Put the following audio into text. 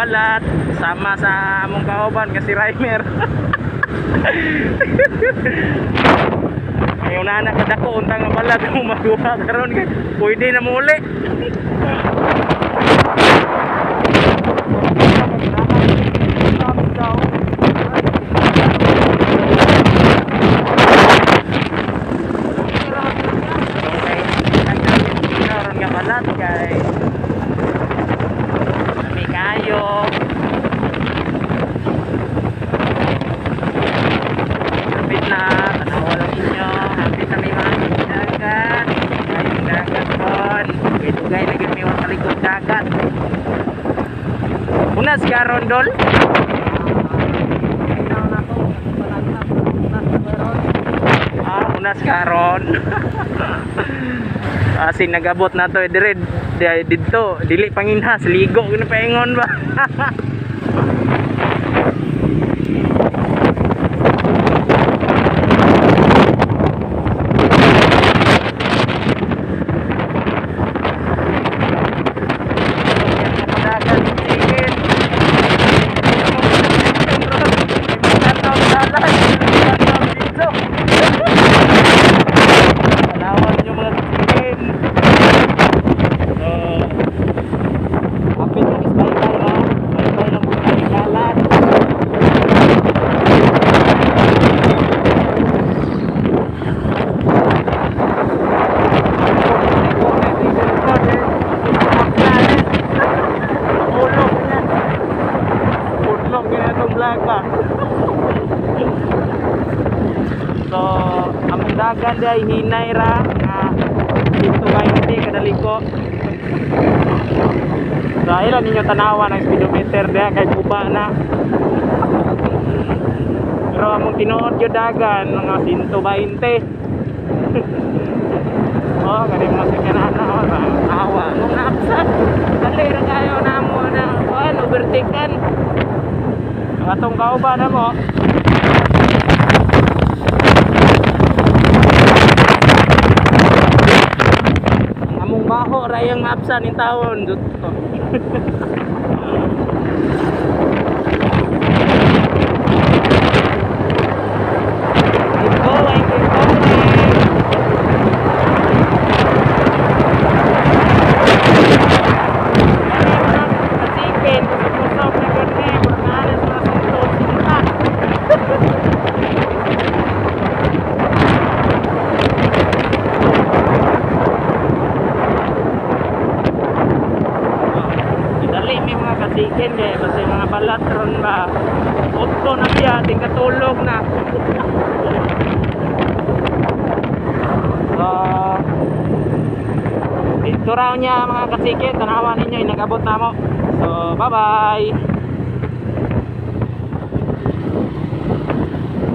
balat sama sa among kauban nga si Rhymer. Ngayon na nakadako untang nga balat mo maguha karon kay pwede na mo uli. Karon nga balat kay may kayo. Hapit na, tanawa lang ninyo. Hapit na may mga dagat. Kayong dagat kon. Dugay na gyud may mga kalikod dagat. Unas karon dol? Ah, unas karon. Asin nagabot na to dire didto dili panginhas ligo gud paingon ba. So, among dagan di ay hinay ra nga 120 kadaliko. So, ilan ninyo tanawan ang speedometer diha kay guba na. Pero among tinuod gyud dagan mga 120. Oh, kani mga sakyanan na awa mong naapsan. Dali ra kayo namo na kuan overtaken. Ang atong kauban na mo. Ang among baho ra yung maapsan ning taon dito. Keep going, keep going. Kasipin, kusog-kusog na gud ni, murag naa na sa sinta. Dali may mga kasikin kay basta yung mga balat ron ba. Otto na biya, ting katulog na. So, dito raw niya mga kasikin, tanawan ninyo, inagabot na mo. So, bye-bye.